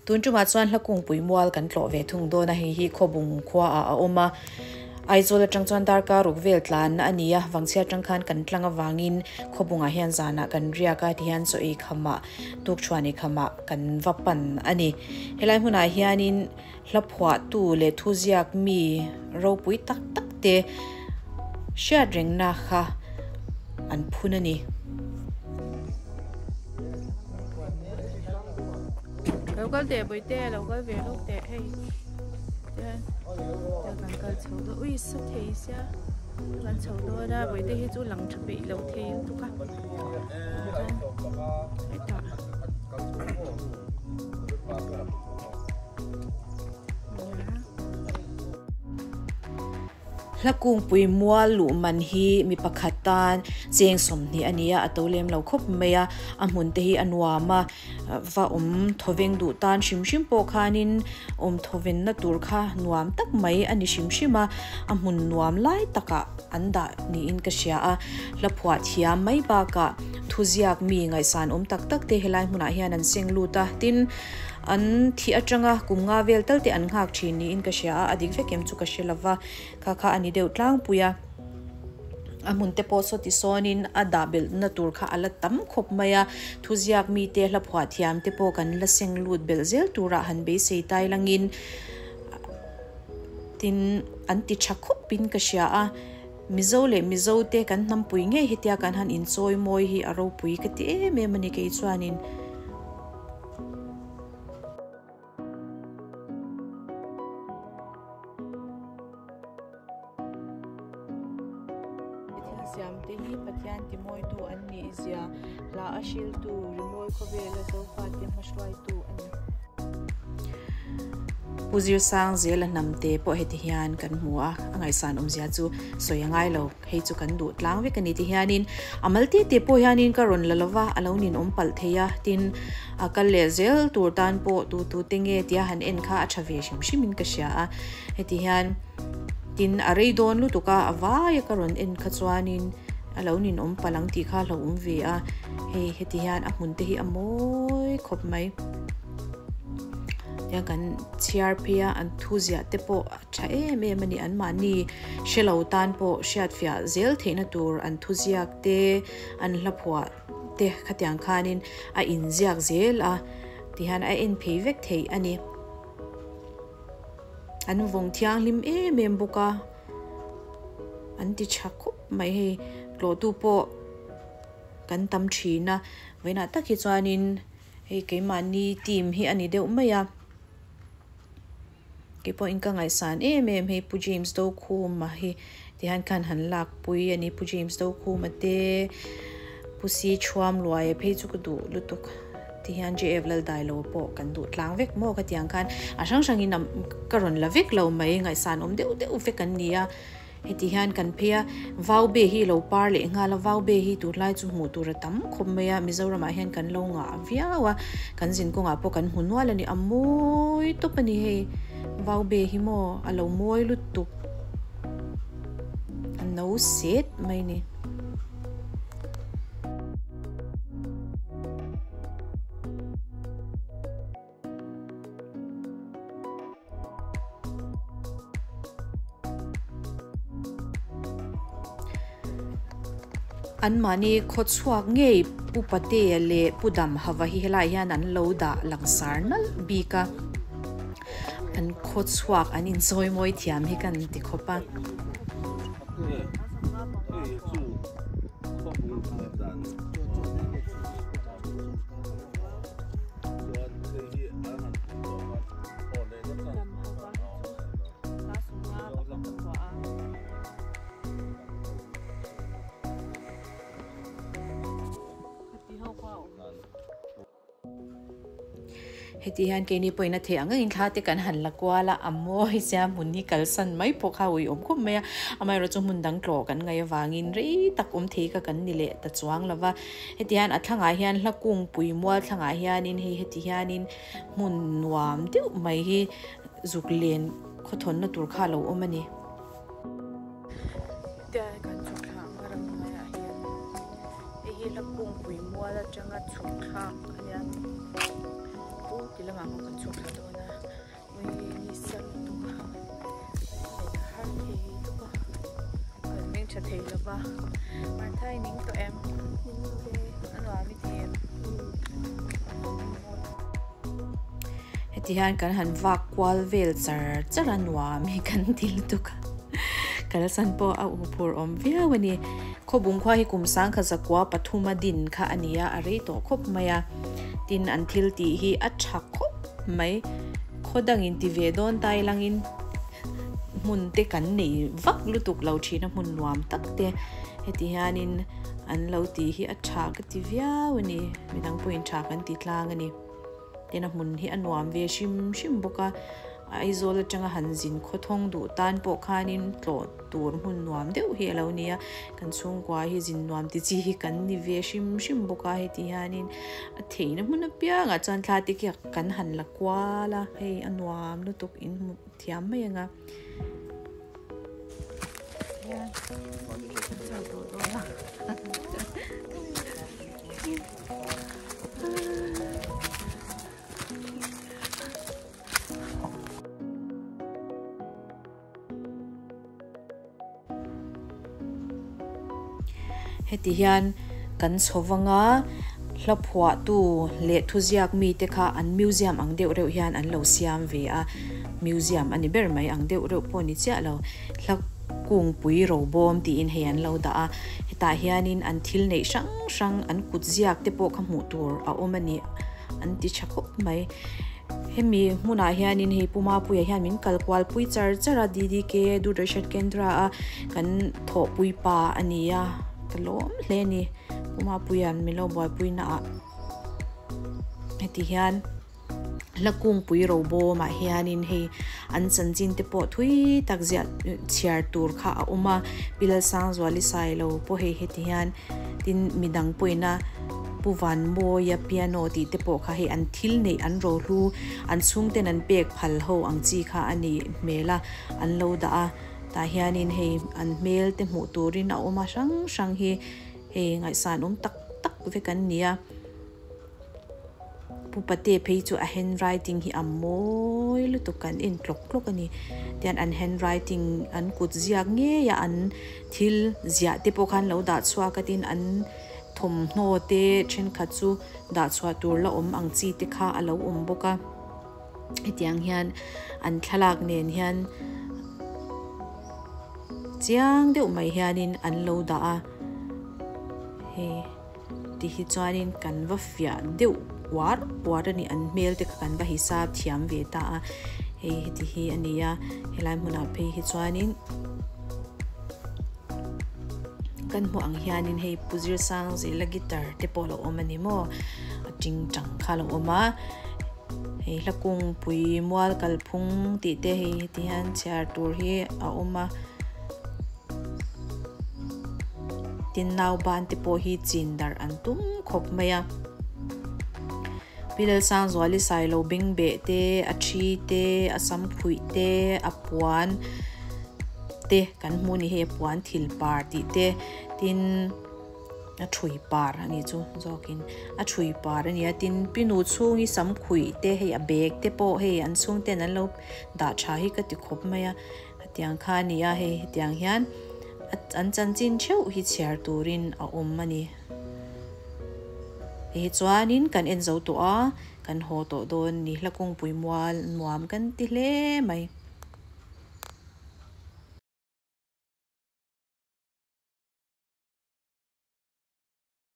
Tun tumah chuan hla kungpui mual kan tlawh ve thung dawn a, hei hi Khawbung khuaah a awm a. Aizawl atang chuan darkar ruk vel tlan a ni a, Vangchhia atang khan kan tlang avangin Khawbungah hian zanah kan riak a, tihian chaw ei khamah tukṭhuan ei khamah kan va pan a ni. Helai hmunah hianin hla phuahtu leh thuziak mi ropui tak tak te hriat rengna kha an phun a ni. Lo kal teh bawihte lo kal ve lawk teh hei tihian kan kal chho dawn ui sa thei sia kan chho dawn a bawihte hi chu lang tha peih lo thei lutuk a chuan hetah. Hla kungpui mual luh man hi mi pakhat tan cheng 20 a ni a, a to lem lo khawp mai a, a hmun te hi a nuam a, va awm thawveng duh tan hrim hrim pawh khanin awm thawvenna tur kha nuam tak mai a ni hrim hrim a, a hmun nuam lai takah an dah niin ka hria a, hla phuah thiam mai bakah thuziak mi ngaihsan awm tak tak te helai hmunah hian an seng lut a, tin an thih atanga kum nga vel tal te an nghak thin niin ka hria a, a dik vek em chu ka hre lova, kha kha a ni deuh tlangpui a, a hmun te pawh saw ti sawnin a dah belhna tur kha a la tam khawp mai a, thuziak mite hla phuah thiam te pawh kan la seng lut belh zel turah han beisei tai langin Tin, an ti tha khawpin ka hria a, Mizo leh Mizo te kan hnampui ngei hetia kan han inchawi mawi hi a ropui ka ti em em a ni kei chuanin. Thil siam te hi Pathian timawitu an nih zia hla a hriltu rimawi khawvela Zofate hmahruaitu a ni. Pu Zirsang zela hnam te pawh heti hian kan hmu a, a ngaihsan awmzia chu sawi a ngai lo, hei chu kan duh tlang vek a ni ti hianin a mal te te pawh hianin ka rawn la lova a lo ninawm palh thei a, tin a kal leh zel tur tan pawh tu tu te nge tia han en kha a tha ve hrim hrimin ka hria a, heti hian. Tin, a rei dawn lutuk a, a vai a ka rawn en kha chuanin a lo ninawm palh ang tih kha a hlauhawm ve a, hei heti hian a hmun te hi a mawi khawp mai. Tiang kan chhiar phei a, an thu ziah te pawh a tha em em a ni, anmahni hre lo tan pawh hriatfiah zel theihna tur an thu ziak te, an hla phuah te khatiang khanin a inziak zel a, tihian a en phei vek theih a ni. An vawng thianghlim em em bawk a, an ti tha khawp mai hei tlawhtu pawh kan tam thin a, vawiinah tak hi chuanin hei keimahni team hi a ni deuh mai a, keipawhin ka ngaihsan em em hei Pu James Dokhuma hi tihian khan han lakpui a ni Pu James Dokhuma te Pu Si Thuamluaia phei chu ka duh lutuk. Ti hian JF Laldailo pawh kan duh tlang vek maw ka ti ang khan a hrang hrangin ka rawn la vek lo mai ngaihsan awm deuh deuh vek an ni a heti hian kan phei a vau be hi lo par leh nghal a vau be hi tunlai chu hmuh tur a tam khawp mai a Mizoramah hian kan lo ngah viau a kan zin kawngah pawh kan hmu nual a ni a mawi tawp a ni hei vau be hi maw a lo mawi lutuk a no set mai a ni. Anmahni khawchhuak ngei Pu Patea leh Pu Damhava hi helaiah hian an lo dah langsar nalh bik a, an khawchhuak an inchawi mawi thiam hi kan ti khawp a. Heti hian keini pawhin a theih ang angin thla te kan han la kual a, a mawi sia hmun hi kalsan mai pawh kha uiawm khawp mai a, amaherawh chu hmun dang tlawh kan ngaih avangin rei tak awm thei kha kan ni leh ta chuang lo va. Heti hian a thlangah hian hla kungpui mual thlangah hianin hei heti hianin hmun nuam deuh mai hi zuk len khawthawnna tur kha a lo awm a ni. Kan chhuk thla ang a ramhnuaiah hian hei hi hla kungpui mual atanga chhuk thlak a nia. Ti lamah pawh kan chhuk thla dawn a ui ni sa lutuk a ngaih a har thei lutuk a kan meng tha thei lo va Martha i ning tawh em? Ning lo ve. A nuam i ti em? Heti hian kan han vak kual vel char char a nuam hi kan ti lutuk a kalsan pawh a huphurh awm viau a ni. Khawbung khua hi kum sangkhat zakua pathuma din kha a ni a, a rei tawh khawp mai a. Tin, an thil tih hi a tha khawp mai. Khaw dangin ti ve dawn ta ilangin hmun te kan nei vak lutuk lo thin a, hmun nuam tak te heti hianin an lo tih hi a tha ka ti viau a ni. Midang pawhin tha kan ti tlang a ni. Tin a hmun hi a nuam ve hrim hrim bawk a, Aizawl atanga han zin khawthawng duh tan pawh khanin tlawh tur hmun nuam deuh hi a lo ni a, kan chhungkua hi zin nuam ti chi hi kan ni ve hrim hrim bawk a, heti hianin a theihna hmun apiangah chuan thla te khi kan han la kual a, hei a nuam lutuk in hmu thiam mai ang a. Heti hian kan chho vanga hla phuahtu leh thuziak mite kha an museum ang deuh reuh hian an lo siam ve a, museum a ni ber mai ang deuh reuh pawh ni chiah lo. Hla kungpui robawm tiin hei an lo dah a, hetah hianin an thil neih hrang hrang an kut ziak te pawh kha hmuh tur a awm a ni an ti tha khawp mai. Hemi hmunah hianin hei Pu Mapuia hian min kal kual pui char char a DDK Doordarshan Kendra a kan thawhpui pa a ni a ka lawm hle a ni Pu Mapuia'n min lo buaipui naah heti hian. Hla kungpui robawmah hianin hei an chanchin te pawh thui tak ziah chhiar tur kha a awm a, Pi Lalsangzuali Sailo pawh hei heti hian tin midang pawhin a Pu Vanmawia piano tih te pawh kha hei an thil neih an rohlu an chhungten an pek phal ho ang chi kha a nih hmel a an lo dah a, tah hianin hei an hmel te hmuh turin a awm a hrang hrang hi hei ngaihsan awm tak tak vek an ni a. Pu Pate phei chu a handwriting hi a mawi lutuk kan en tlawk tlawk a ni. Tian an handwriting an kut ziak ngei a an thil ziah te pawh khan lo dah chhuak a tin an thawmhnaw te thenkhat chu dah chhuah tur la awm ang chi te kha a lo awm bawk a. Hetiang hian an thlalak nen hian chiang deuh mai hianin an lo dah a hei. Ti hi chuanin kan va fiah deuh uar uar a ni, an hmel te kha kan va hisap thiam ve ta a, hei heti hi a ni a, helai hmunah phei hi chuanin kan hmuh ang hianin hei Pu Zirsangzela guitar te pawh a lo awm a ni maw, a ting tang kha a lo awm a, hei hla kungpui mual kalphung tih te hei heti hian chhiar tur hi a awm a. Tin nauban te pawh hi chin darh an tum khawp mai a. Pi Lalsangzuali Sailo bengbeh te, a thi te, a sam phuih te, a puan te kan hmu a ni hei a puan thil par tih te tin a thui par a nih chu zawkin a thui par a ni a tin pi nu chhungi sam khuih te hei a bag te pawh hei an chhungten an lo dah tha hi ka ti khawp mai a. Hetiang kha a ni a, hei hetiang hian an chanchin theuh hi chhiar turin a awm a ni. Hei hi chuanin kan en zo tawh a, kan haw tawh dawn ni. Hla kungpui mual nuam kan ti hle mai.